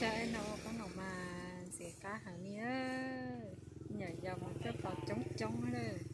Cov no koj no mas ntxim qab heev li, nyuam yaus mas coj tau coob coob lawm.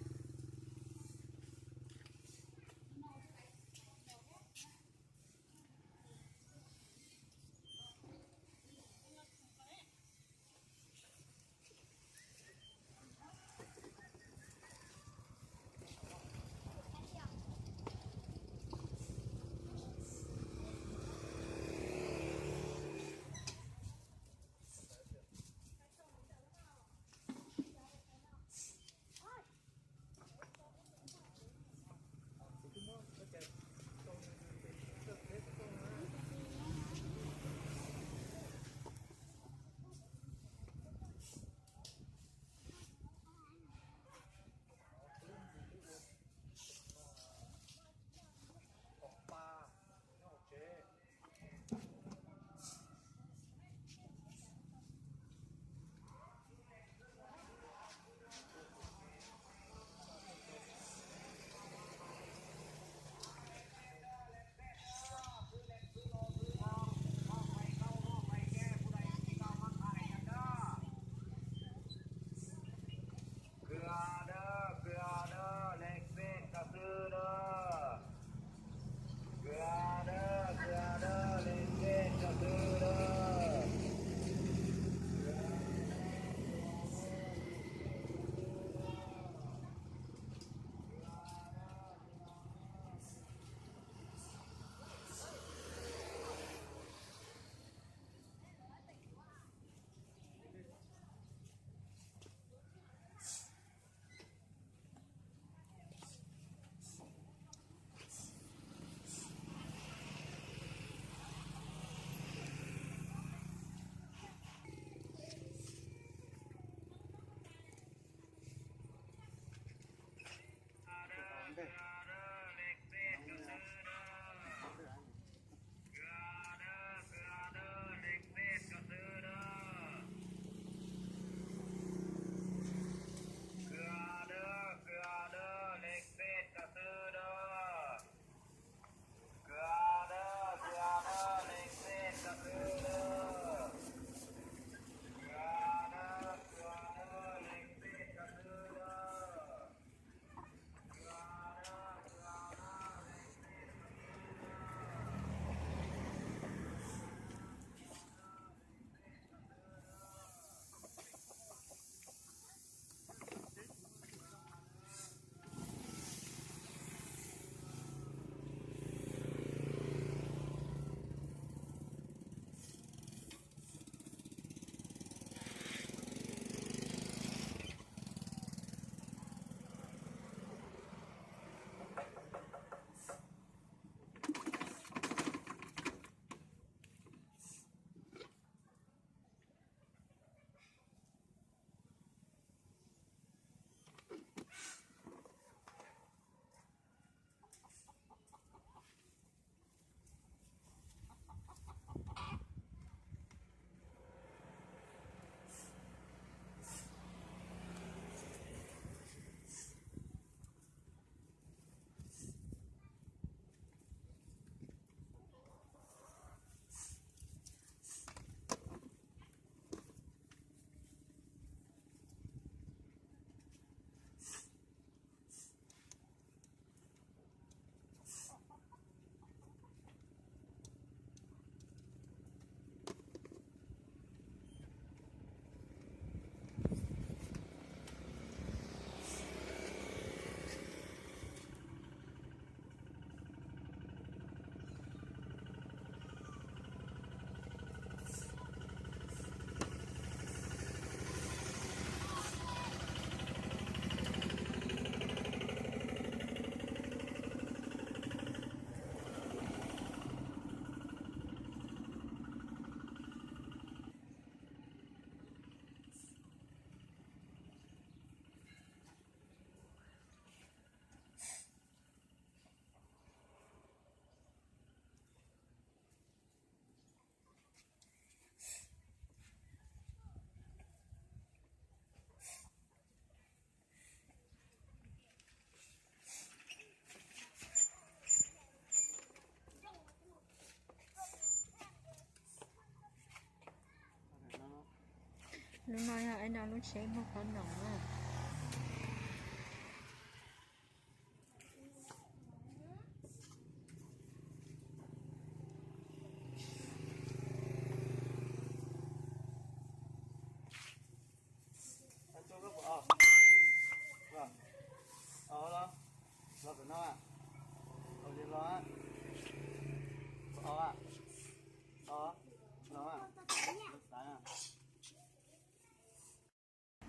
Lub no yog Aib Noj lub tsheb muag qhob noom na.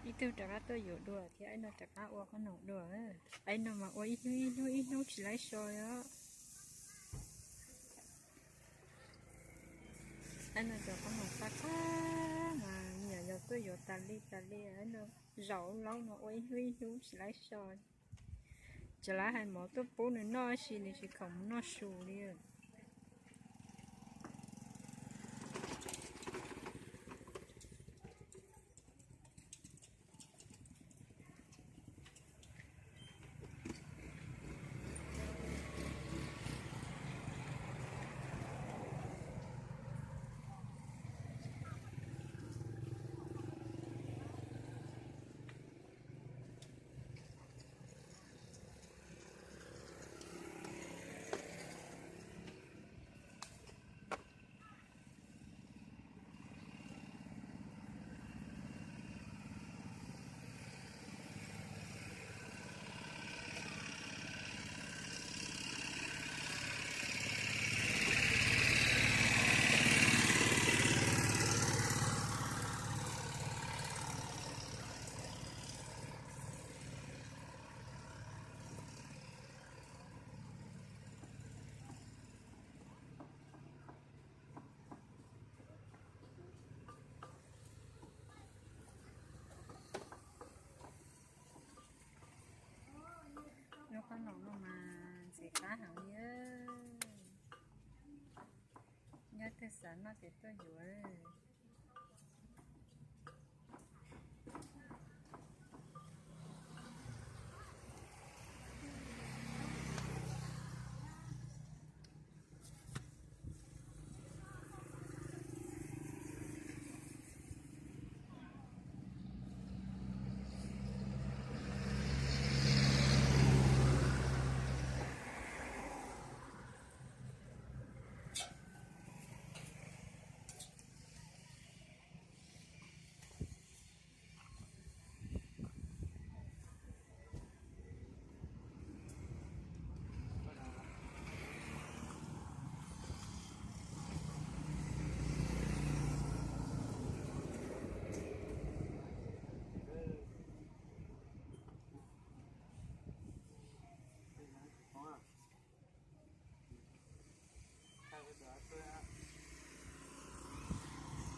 Ib tug rov qab tuaj yuav dua thiab Aib Noj rov qab ua qhob noom dua. Aib Noj mas ua ib hnub ib hnub ib hnub tsis laib so os. Aib Noj cov qhob noom qab qab mas nyiam yog tuaj yuav tas li tas li, Aib Noj zaum laub no ua ib hnub ib hnub tsis laib so. Tsis laib hais mov tuaj pub nws noj ib si, nws tsis khoom mus noj su li. Lub qhob noom no mas ntxim qab heev li. Yog twg xav noj ces tuaj yuav.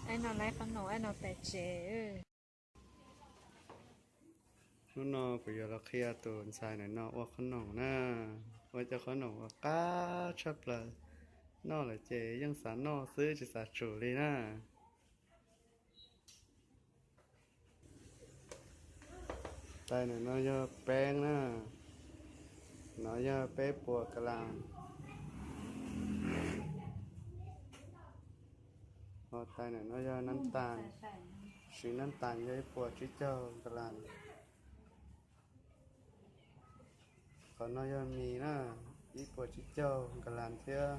Aib Noj laib qhob noom, Aib Noj tais tsev. Hnub no kuv yuav los qhia tus ntxhais ntawm no ua qhob noom na. Ua cov qhob noom uas qab tshaj plaws, noj lawm ces yeej xav noj xwb tsis xav tsum li na. Tais ntawm no yog peeb na, no yog peb puas kas las. Ho tais ntawm no yog nab tas, siv nab tas yog ib puas tsib caug kas las. Qhov no yog mis na, ib puas tsib caug kas las thiab.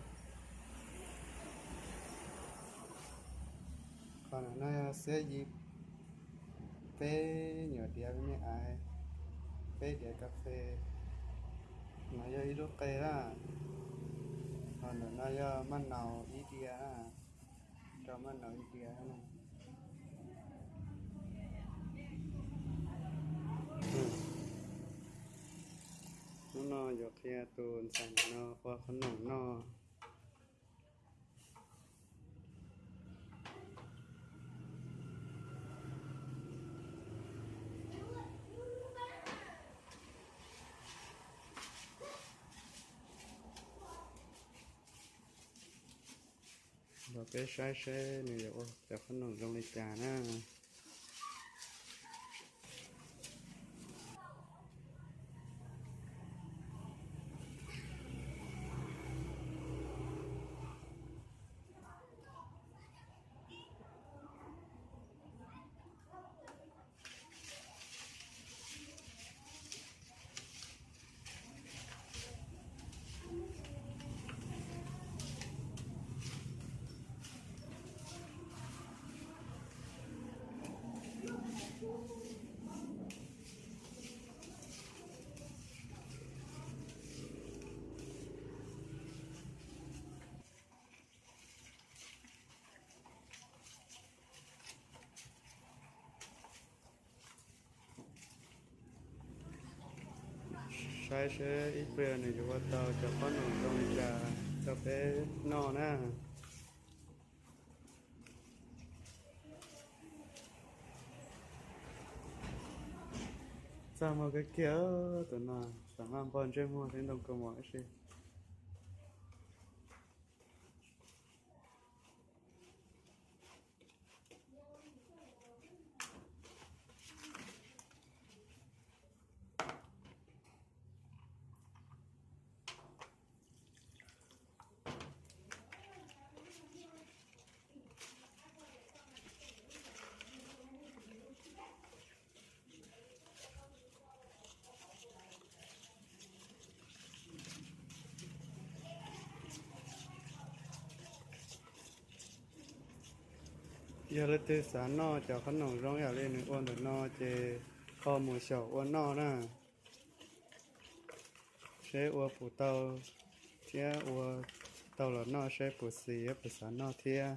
Qhov no yog xiab yim, peb nyuam diav me me aiv, peb diav kas fes. No yog ib lub qe na. Qhov ntawm no yog maj naus ib diav na, rau maj naus ib diav na. Hnub no yuav qhia tus ntxhais no ua qhob noom noj. Los peb saib seb nws yuav ua cov qhob noom zoo li cas na. Saib seb ib pliag nws yuav ua tau cov qhob noom zoo li cas rau peb noj na. Txaj muag kawg kiag tus no, tam maj npog ntsej muag thiab ntoo kaus mom ib si. Yog leej twg xav noj cov qhob noom zoo yam li nws ua ntawm no ces ho mus xyaum ua noj na. Seb ua puas tau thiab ua tau los noj seb puas xis thiab puas xav noj thiab.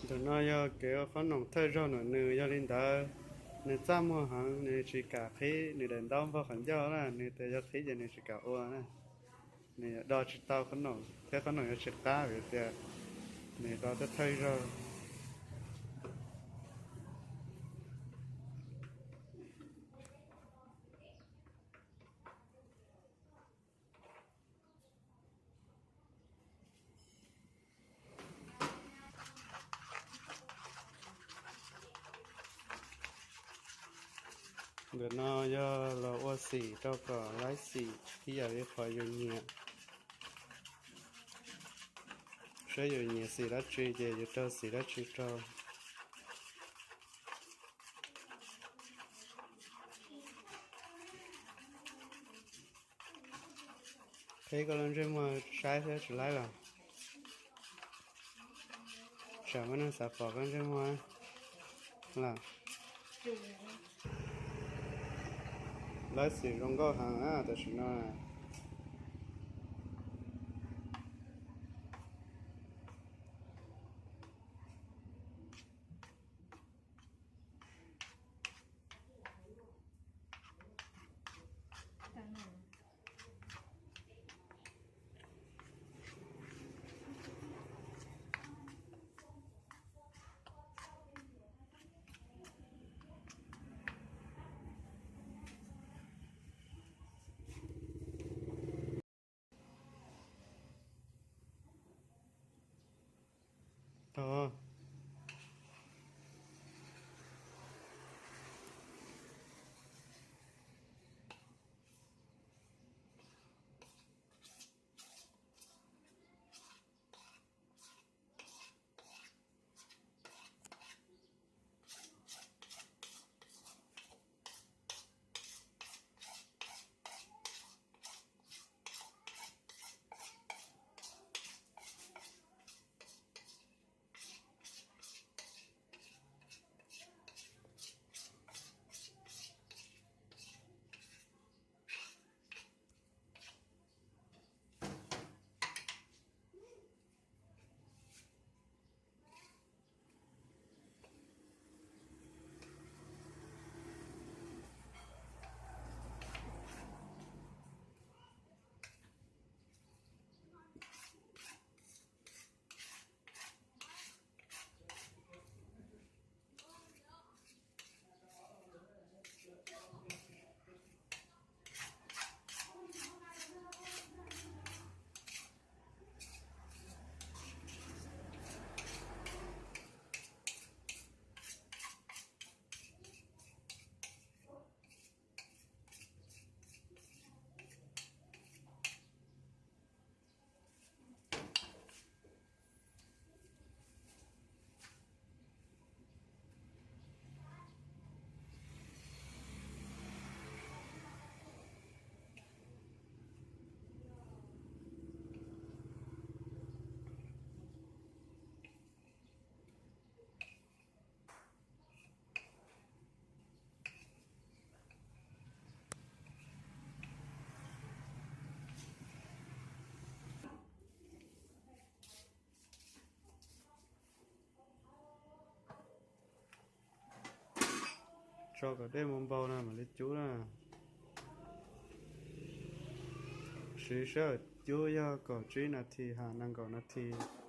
Ntawm no yog kev ua qhob noom thawj zaug ntawm nws, yog li ntawd nws txaj muag heev, nws tsis kam qhib nws daim ntaub npog qhov ncauj na, nws tias yog qhib ces nws tsis kam ua na. Nws do tsis tau qhob noom thiab qhob noom yuav tsis qab vim tias nws do thawj zaug. Ntawm no yog los ua xim rau kom laib xim ib yam li qhov yus nyiam. Saib yus nyiam xim dab tsi ces yus rau xim dab tsi rau. Qhib koj lub ntsej muag saib thiab tsis laib los? Tsam muaj neeg xav pom koj ntsej muag los? Laib xim zoo nkauj heev tam sim no. Tso kom dej mus npau na mam li cub na. Siv sij hawm cub yog kaum tsib nas this hos nees nkaum nas this.